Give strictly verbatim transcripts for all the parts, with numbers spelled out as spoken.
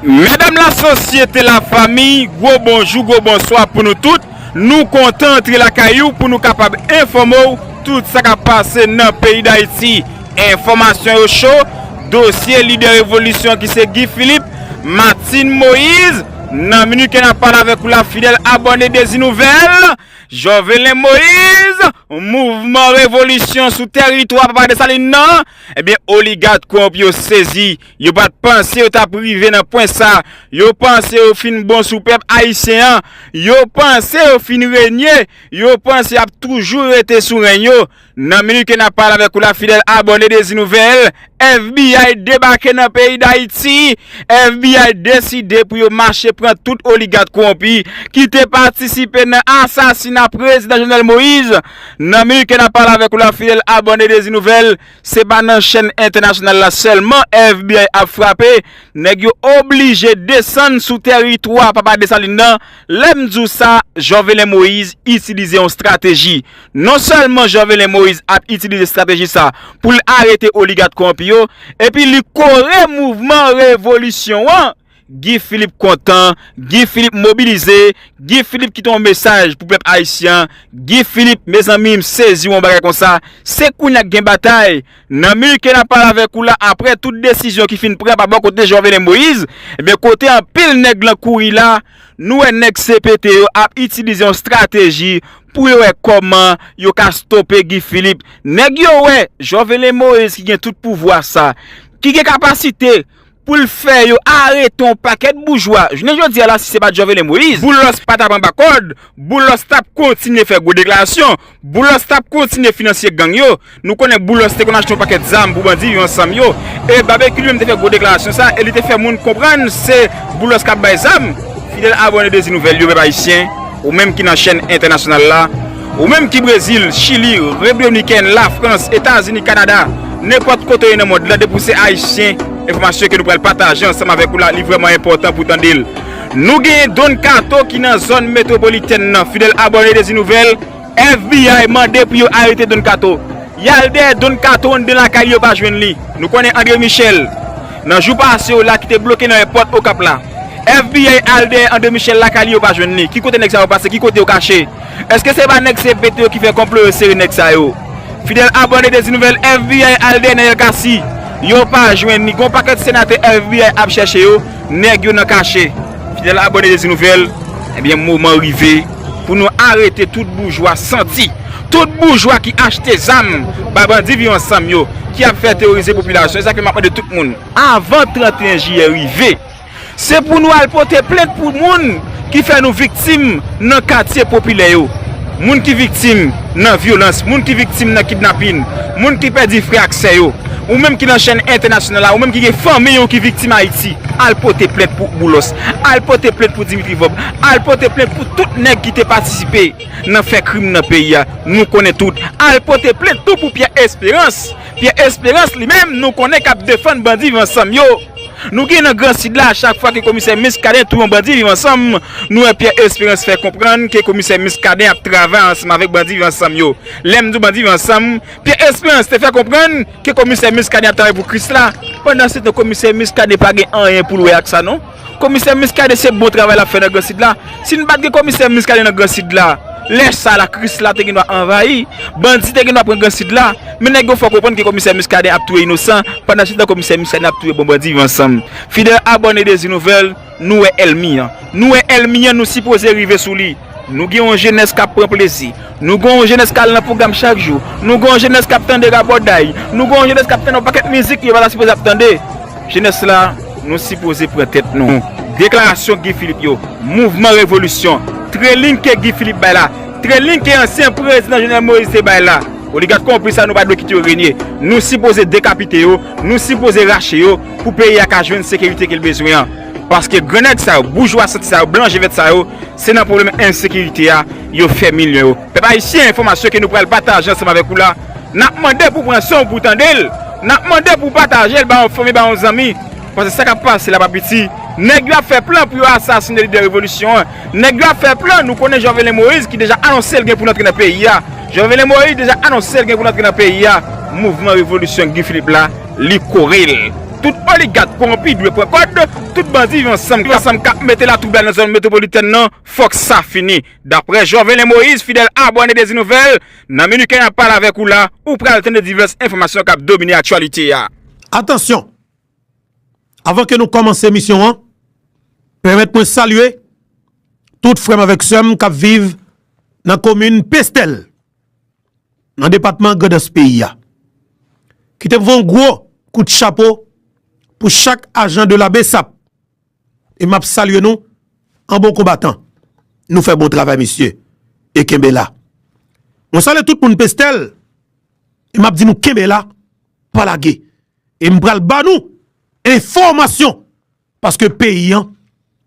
Medam, lasosyete, lafanmi, gwo bonjou, gwo bonswa pou nou tout. Nou kontan antre lakay ou pou nou kapab enfòme w tout sa k ap pase nan peyi Dayiti. Enfòmasyon yo cho, dosye lidè revolisyon ki se Guy Philippe, Martine Moïse, nan minit ke n ap pale avèk ou la, fidèl abòne Dezi Nouvèl, Jovenel Moïse, mouvman revolisyon sou tèritwa Papa Desalin nan, ebyen, oligak kowonpi yo sezi. Yo pa t panse yo t ap rive nan pwen sa. Yo panse yo fin bon sou pèp ayisyen an. Yo panse yo fin renye. Yo panse y ap toujou rete sou reny yo. Nan minit ke n ap pale avèk ou la, fidèl abòne Dezi Nouvèl, F B I debake nan peyi Dayiti. F B I deside pou yo mache pran tout oligak kowonpi ki te patisipe nan asasina prezidan Jovenel Moïse. Nan minit ke n ap pale avèk ou la, fidèl abòne Dezi Nouvèl, se pa nan chèn entènasyonal la sèlman F B I ap frape. Nèg yo oblije desann sou tèritwa Papa Desalin nan. Lè m di w sa, Jovenel Moïse itilize yon estrateji. Non sèlman Jovenel Moïse ap itilize estrateji sa pou l arete oligak kowonpi yo, epi li kore mouvman revolisyon an. Guy Philippe kontan, Guy Philippe mobilize, Guy Philippe kite yon mesaj pou pèp ayisyen an. Guy Philippe, mezanmi, m sezi wè yon bagay konsa. Se kounye a k gen batay. Nan minit ke n ap pale avèk ou la, apre tout desizyon ki fin pran pa bò kote Jovenel Moïse, ebyen, kote anpil nèg lan kouri la, nou wè nèg C P T yo ap itilize yon estrateji pou yo wè kòman yo ka stope Guy Philippe. Nèg yo wè Jovenel Moïse ki gen tout pouvwa sa, ki gen kapasite pou l fè yo arete yon pakèt boujwa. Jounen jodi a la, si se pa t Jovenel Moïse, Boulos pa t ap anba kòd, Boulos t ap kontinye fè gwo deklarasyon, Boulos t ap kontinye finanse gang yo. Nou konnen Boulos te konn achte yon pakèt zam pou bandi Viv Ansanm yo. E Babekyou li menm te fè gwo deklarasyon sa, e li te fè moun konprann se Boulos k ap bay zam. Fidèl abòne Dezi Nouvèl yo, pèp ayisyen, ou menm ki nan chèn entènasyonal la, ou menm ki Brezil, Chili, Repiblik Dominikèn, Lafrans, Etazini, Kanada, nenpòt kote w ye nan mond lan, depi w se ayisyen, enfòmasyon ke nou pral pataje ansanm avèk ou la, li vrèman enpòtan pou w tande l. Nou genyen Don Kato ki nan zòn metwopolitèn nan, fidèl abòne Dezi Nouvèl, F B I mande pou yo arete Don Kato. Y al dèyè Don Kato anndan lakay li, yo pa jwenn li. Nou konnen André Michel, nan jou pase yo la, ki te bloke nan èpòt Okap la. F B I al dèyè André Michel lakay li, yo pa jwenn li. Ki kote nèg sa yo pase? Ki kote yo kache? Èske se pa nèg C P T yo ki fè konplo yo sere nèg sa yo? Fidèl abòne Dezi Nouvèl, F B I al dèyè Nènèl Cassy. Yo pa jwenn li. Gon pakèt senatè F B I ap chèche yo. Nèg yo nan kache. Fidèl abòne Dezi Nouvèl, ebyen, moman rive pou nou arete tout boujwa santi, tout boujwa ki achte zam ba bandi Viv Ansanm yo, ki ap fè teworize popilasyon. E sa ke m ap mande tout moun, avan trannteyen jiyè rive, se pou nou al pote plent pou moun ki fè nou viktim nan katye popilè yo. Moun ki viktim nan vyolans, moun ki viktim nan kidnapin, moun ki pèdi frè ak sè yo, ou menm ki nan chèn entènasyonal la, ou menm ki gen fanmiy ou ki viktim Ayiti, al pote plent pou Boulos, al pote plent pou Dimitri Vorbe, al pote plent pou tout nèg ki te patisipe nan fè krim nan peyi a. Nou konnen tout. Al pote plent tou pou Pierre Espérance. Pierre Espérance li menm, nou konnen k ap defann bandi Viv Ansanm yo. Nou gen nan Gran Sid la, a chak fwa ke komisè Muscadin touye yon bandi Viv Ansanm, nou wè Pierre Espérance fè konprann ke komisè Muscadin ap travay ansanm avèk bandi Viv Ansanm yo. Lè m di w bandi Viv Ansanm, Pierre Espérance te fè konprann ke komisè Muscadin ap travay pou Krisla. Pandansetan, komisè Muscadin pa gen anyen pou l wè ak sa non. Komisè Muscadin se bon travay l ap fè nan Gran Sid la. Si n pa t gen komisè Muscadin nan Gran Sid la, lè sa la, Krisla te gen dwa anvayi, bandi te gen dwa pran Gran Sid la. Men nèg yo fè w konprann ke komisè Muscadin ap touye inosan, pandansetan komisè Muscadin ap touye bon bandi Viv Ansanm. Fidèl abòne Dezi Nouvèl, nou wè ènmi an. Nou wè ènmi an, nou sipoze rive sou li. Nou gen yon jenès k ap pran plezi. Nou gen yon jenès k al nan pwogram chak jou. Nou gen yon jenès k ap tande rabòday. Nou gen yon jenès k ap tande yon pakèt mizik yo pa ta sipoze ap tande. Jenès la, nou sipoze pran tèt nou. Deklarasyon Guy Philippe yo, mouvman revolisyon, training ke Guy Philippe bay la, training ke ansyen prezidan Jovenel Moïse te bay la. Oligak kowonpi sa, nou pa dwe kite yo renye. Nou sipoze dekapite yo, nou sipoze rache yo pou peyi a ka jwenn sekirite ke l bezwen an. Paske grannèg sa yo, boujwa santi sa yo, blan je vèt sa yo, se nan pwoblèm ensekirite a yo fè milyon yo. Pèp ayisyen, enfòmasyon ke nou pral pataje ansanm avèk ou la, n ap mande pou pran san w pou tande l. N ap mande pou pataje l ba yon fanmi, ba yon zanmi. Paske sa k ap pase la pa piti. Nèg yo ap fè plan pou yo asasine lidè revolisyon an. Nèg yo ap fè plan, nou konnen Jovenel Moïse ki deja anonse l gen pou l antre nan peyi a. Jovenel Moïse deja anonse l gen pou l antre nan peyi a. Mouvman revolisyon Guy Philippe la, li kore l. Tout oligak kowonpi dwe pran kòd. Tout bandi viv ansanm, viv ansanm k ap mete latwoublay nan zòn metwopolitèn nan, fòk sa fini. Daprè Jovenel Moïse, fidèl abòne Dezi Nouvèl, nan minit ke n ap pale avèk ou la, ou pral tande divès enfòmasyon k ap domine aktyalite a. Atansyon! Avan ke nou kòmanse emisyon an, pèmèt mwen salye tout frè m avèk sè m k ap viv nan komin Pestèl, nan depatman Grandans peyi a. Kite m voye yon gwo kout chapo pou chak ajan de la BSAP. E m ap salye nou an bon konbatan. Nou fè bon travay, mesye. E kenbe la. Mwen salye tout moun Pestèl. E m ap di nou kenbe la, pa lage. E m pral ba nou enfòmasyon. Paske peyi an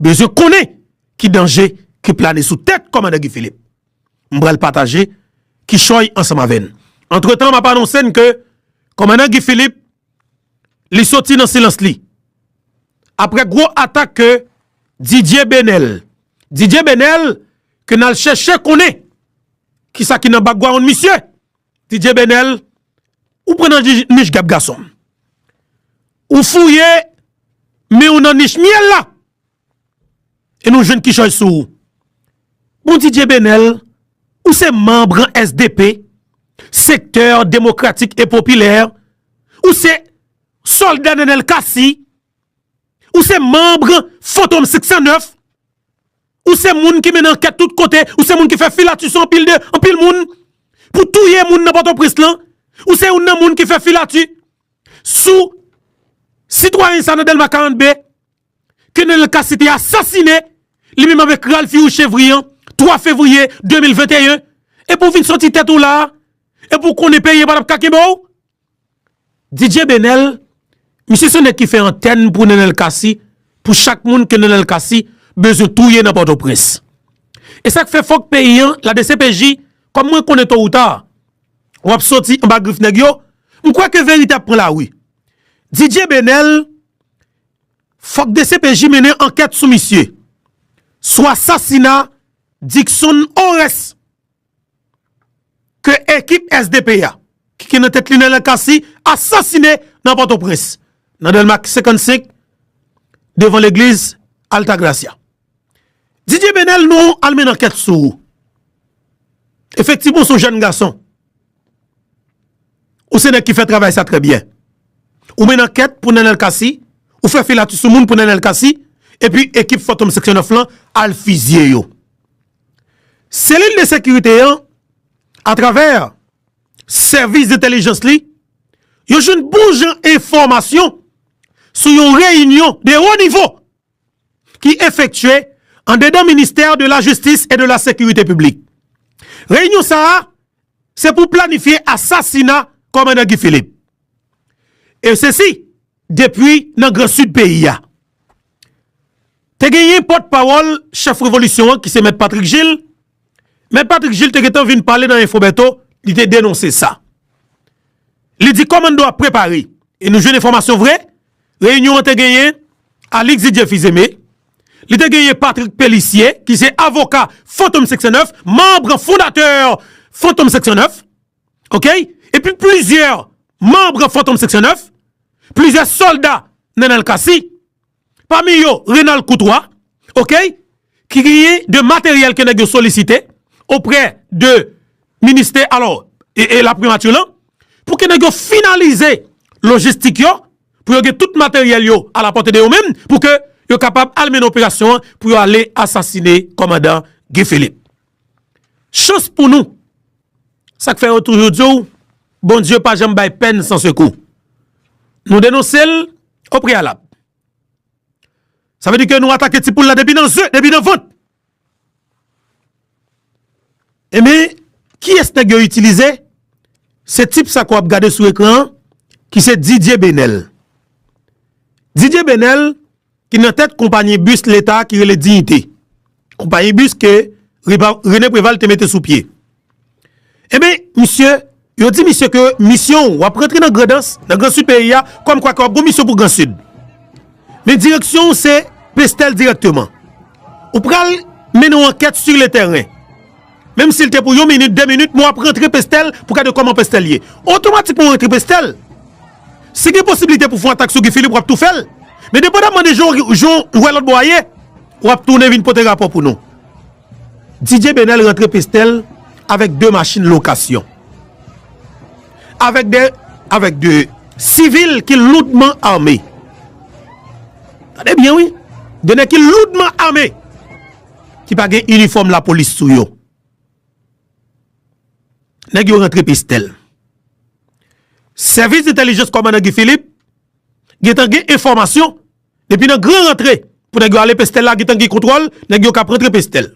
bezwen konnen ki danje ki plane sou tèt kòmandan Guy Philippe. M pral pataje kichòy ansanm avè n. Antretan, m ap anonse n ke kòmandan Guy Philippe, li soti nan silans li. Aprè gwo atak ke Didier Benel, Didier Benel, ke n al chèche konnen kisa ki nan background misye. Didier Benel, ou pran nan nich, nich gab gason. Ou fouye men ou nan nich myèl la. E nou jwenn kichòy sou ou. Bon, Didier Benel, ou se manm G S D P, Sektè Demokratik e Popilè, ou se sòlda Nenel Cassy, ou se manm Fantom sis san nèf, ou se moun ki mennen ankèt tout kote, ou se moun ki fè filati sou anpil de, anpil moun, pou touye moun nan Pòtoprens lan, ou se youn nan moun ki fè filati sou sitwayen sa nan Dèlma karant B, ke Nenel Cassy te asasine, li menm avèk Ralphy Rouge Chevrier, twa fevriye de mil venteyen, epi w vin soti tèt ou la, epi w konnen peyi an pa t ap ka kenbe w? Didier Benel, misye se nèg ki fè antèn pou Nenel Cassy, pou chak moun ke Nenel Cassy bezwen touye nan Pòtoprens. E sa k fè fòk peyi an, la D C P J, kòm mwen konnen to ou ta, w ap soti anba grif nèg yo, m kwè ke verite ap pran lari. Didier Benel, fòk D C P J mennen ankèt sou misye, sou asasina Dickson Ores, ke ekip S D P a, ki, ki nan tèt li Nenel Cassy, asasine nan Pòtoprens, nan Dèlma senkannsenk, devan legliz Altagracia. Didier Benel, nou al mennen ankèt sou ou. Efektivman, w se yon jèn gason. Ou se nèg ki fè travay sa trè byen. Ou mennen ankèt pou Nenel Cassy, ou fè filati sou moun pou Nenel Cassy, epi ekip Fantom sis san nèf lan al fizye yo. Selil de sekirite an, atravè sèvis entèlijans li, yo jwenn bon jan enfòmasyon sou yon reyinyon de wo nivo ki efektye andedan Ministè de la Jistis e de la Sekirite Piblik. Reyinyon sa a, se pou planifye asasina kòmandan Guy Philippe. E sesi, depi nan Gran Sid peyi a. Te genyen pòtpawòl chèf revolisyon an, ki se Mèt Patrick Gilles. Mèt Patrick Gilles te gentan vin pale nan Enfo Bèto, li te denonse sa. Li di kòmando ap prepare, e nou jwenn enfòmasyon vre, reyinyon an te genyen Alix Didier Fils-Aimé, li te genyen Patrick Pélissier, ki se avoka Fantom sis san nèf, manm fondatè Fantom sis san nèf, oke? Epi plizyè manm Fantom sis san nèf, plizyè sòlda Nenel Cassy, pami yo Renald Courtois, oke, ki genyen de materyèl ke nèg yo solisite oprè de ministè, alò, e, e laprimati lan, pou ke nèg yo finalize lojistik yo, pou yo gen tout materyèl yo alapòte de yo menm, pou ke yo kapab al mennen operasyon an, pou yo ale asasine kòmandan Guy Philippe. Chans pou nou, sa k fè yo toujou di w, Bondye pa janm bay pèn san sekou. Nou denonse l o preyalab. Sa vle di ke nou atake ti poul la depi nan ze, depi nan vant. Ebyen, kiyès nèg yo itilize? Se tip sa ke w ap gade sou ekran an, ki se Didier Benel. Didier Benel, ki nan tèt konpayi bis Leta ki rele Dignité. Konpayi bis ke Reba-, René Préval te mete sou pye. Ebyen, misye, yo di misye ke misyon w, w ap rantre nan Grandans, nan Gran Sid peyi a, kòmkwa ke w ap gon misyon pou Gran Sid. Men direksyon w se Pestèl dirèkteman. Ou pral mennen yon ankèt sur le terrain. Menm si l te pou yon minit, de minit, men w ap rantre Pestèl pou gade kòman Pestèl ye. Otomatikman w rantre Pestèl. Si gen posiblite pou fè yon atak sou Guy Philippe, w ap tou fè l. Men depandaman de jan w wè lòt bò a ye, w ap tounen vin pote rapò pou nou. Didier Benel rantre Pestèl avèk de machin lokasyon. Avèk de, avèk de sivil ki loudman ame. Tande byen, wi. De nèg ki loudman ame, ki pa gen inifòm lapolis sou yo. Nèg yo rantre Pestèl. Sèvis entèlijans kòmandan Guy Philippe gentan gen enfòmasyon depi nan gran rantre pou nèg yo ale Pestèl la, gentan gen kontwòl, nèg yo k ap rantre Pestèl.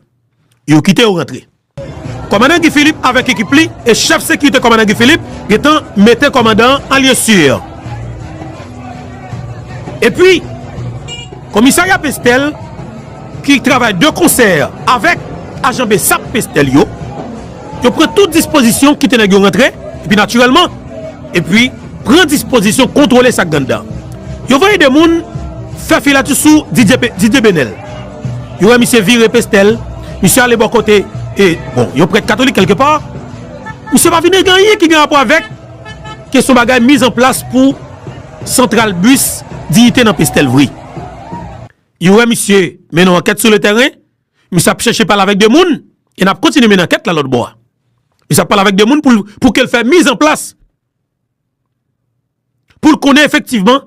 Yo kite yo rantre. Kòmandan Guy Philippe avèk ekip li e chèf sekirite kòmandan Guy Philippe gentan mete kòmandan an an lye si. Epi, komisarya Pestèl, ki travay de konsè avèk ajan BSAP Pestèl yo, yo pran tout dispozisyon kite nèg yo rantre, epi natirèlman, epi pran dispozisyon kontwole sa k gen anndan. Yo voye de moun fè filatè sou Didier, Pe- Didier Benel. Yo wè misye vire Pestèl, misye ale bò kote, e, bon, yon prèt katolik kèlkepa. Misye pa vin regle anyen ki gen rapò avèk kesyon bagay miz an plas pou santral bis Diyite nan Pestèl vre. Yo wè misye mennen yon ankèt sou le tèren, misye ap chèche pale avèk de moun, e n ap kontinye mennen ankèt la lòt bò a. Misye ap pale avèk de moun pou, pou ke l fè miz an plas, pou l konnen efektivman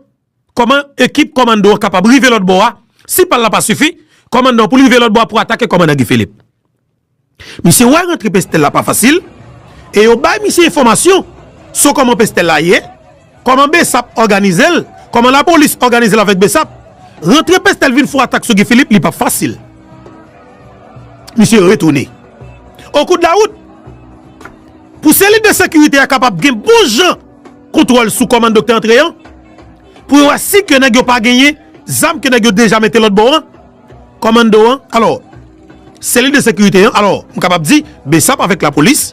kòman ekip kòmando an kapab rive lòt bò a, si pal la pa sifi, kòmando an pou l rive lòt bò a pou atake kòmandan Guy Philippe. Misye wè rantre Pestèl la pa fasil, e yo bay misye enfòmasyon sou kòman Pestèl la ye, kòman BSAP òganize l, kòman lapolis òganize l avèk BSAP. Rantre Pestèl vin fè atak sou Guy Philippe, li p ap fasil. Misye retounen. Okou de lawout, pou seli de sekirite a kapab gen bon jan kontwòl sou kòmando k te antre an, pou yo wè si ke nèg yo pa genyen zam ke nèg yo deja mete lòt bò an, kòmando an, alò, seli de sekirite an, alò, m kapab di, BSAP avèk lapolis,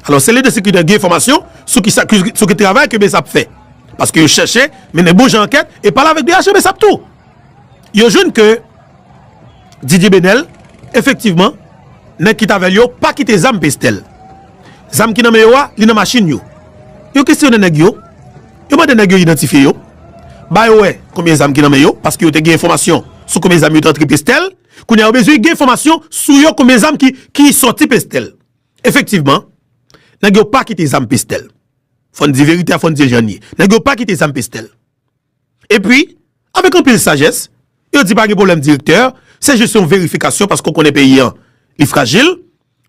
alò, seli de sekirite an gen enfòmasyon sou ki sa, sou ki travay ke BSAP fè. Paske yo chèche mennen bon jan ankèt e pale avèk de ajan BSAP tou. Yo jwenn ke Didier Benel, efektivman, nèg ki t avè l yo pa kite zam Pestèl. Zam ki nan men yo a, li nan machin yo. Yo kesyone nèg yo. Yo mande nèg yo idantifye yo. Ba yo wè konbyen zam ki nan men yo, paske yo te gen enfòmasyon sou konbyen zam yo te antre Pestèl. Kounye a, yo bezwen gen enfòmasyon sou yo, konbyen zam ki, ki sòti Pestèl. Efektivman, nèg yo pa kite zam Pestèl. Fò n di verite a, fò n di l jan l ye. Nèg yo pa kite zam Pestèl. Epi, avèk anpil sajès, yo di pa gen pwoblèm direktè, se jis yon verifikasyon paske w konnen peyi an, li frajil,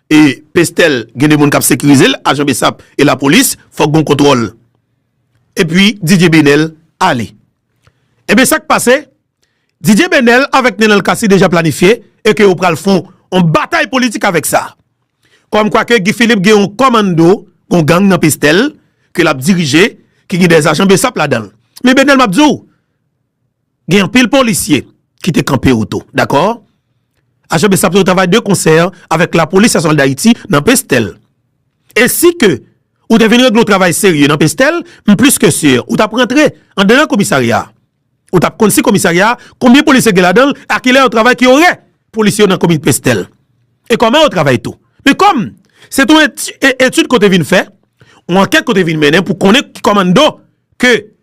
e Pestèl gen de moun k ap sekirize l, ajan BSAP e lapolis, fòk gen kontwòl. Epi, Didier Benel ale. Ebyen, sa k pase, Didier Benel avèk Nenel Cassy deja planifye e ke yo pral fè yon batay politik avèk sa. Kòmkwa ke Guy Philippe gen yon kòmando, yon gang nan Pestèl, ke l ap dirije, ki gen de ajan BSAP ladan l. Men Benel, m ap di w, gen anpil polisye ki te kanpe yo tou, dakò? Ajan BSAP yo travay de konsè avèk Lapolis Nasyonal d Ayiti nan Pestèl. E si ke ou te vin regle yon travay serye nan Pestèl, m plis ke si ou t ap rantre andedan komisarya a. Ou t ap konn si komisarya a, konbyen polisye gen ladan l, a kilè yo travay, ki orè polisye yo nan komin Pestèl. E kòman yo travay tou. Men kòm se te yon eti-, e-, etid ke w te vin fè, yon ankèt ke w te vin mennen pou konnen ki kòmando ke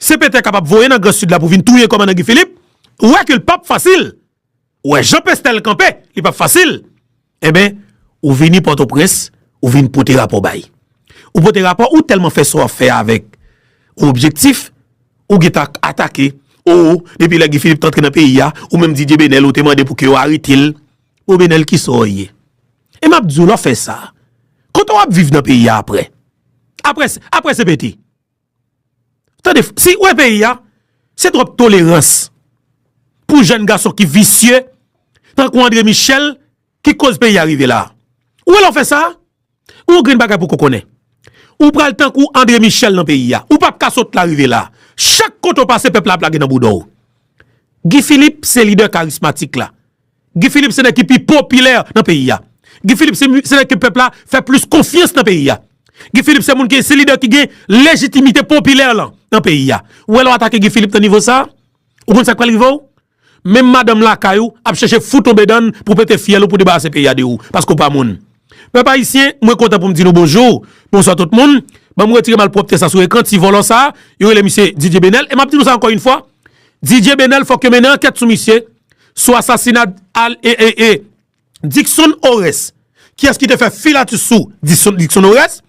C P T kapab voye nan Gran Sid la pou vin touye kòmandan Guy Philippe, ou wè ke l p ap fasil. Ou wè jan Pestèl kanpe, li p ap fasil. Enben, ou vini Pòtoprens, ou vin pote rapò bay. Ou pote rapò, ou tèlman fè sa w ap fè avèk yon objektif, ou gentan atake, o, depi lè Guy Philippe t antre nan peyi a, ou menm Didier Benel, ou te mande pou ke yo arete l. Bon, Benel, kisa w ye? E m ap di w, lè w fè sa, kote w ap viv nan peyi a apre? Apre, apre C P T? Tande, si w wè peyi a, se twòp tolerans pou jèn gason ki visye, tankou André Michel, ki koz peyi a rive la. Ou wè lè w fè sa, ou gen bagay pou w konnen. Ou pral tankou André Michel nan peyi a. Ou p ap ka sot la rive la. Chak kote w pase, pèp la ap lage nan bouda w. Guy Philippe se lidè karismatik la. Guy Philippe se nèg ki pi popilè nan peyi a. Guy Philippe se, se nèg ke pèp la fè plis konfyans nan peyi a. Guy Philippe se moun ki, se lidè ki gen lejitimite popilè lan nan peyi a. Ou wè lè w atake Guy Philippe nan nivo sa, ou konn sa k pral rive w? Menm madanm lakay ou ap chèche fout tonbe dann pou pete fyèl ou pou debarase peyi a de ou, paske w pa moun. Pèp ayisyen, mwen kontan pou m di nou bonjou, bonswa tout moun. Ban m retire malpwòpte sa sou ekran, ti vòlò sa, yo rele misye Didier Benel, e m ap di nou sa ankò yon fwa, Didier Benel, fòk yo mennen ankèt sou misye, sou asasina al e e e Dickson Ores. Kiyès ki te fè filatus sou Dickson, Dickson Ores?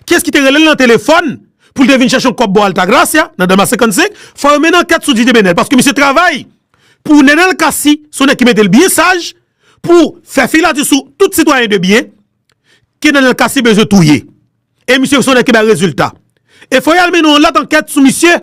Kiyès ki te rele l nan telefòn pou l te vin chèche yon kòb bò Altagracia nan Dèlma senkannsenk? Fò yo mennen ankèt sou Didier Benel, paske misye travay pou Nenel Cassy, se yon nèg ki mete l byen saj, pou fè filatus sou tout sitwayen de byen ke Nenel Cassy bezwen touye. E misye se yon nèg ki bay rezilta. E fò y al mennen yon lòt ankèt sou misye.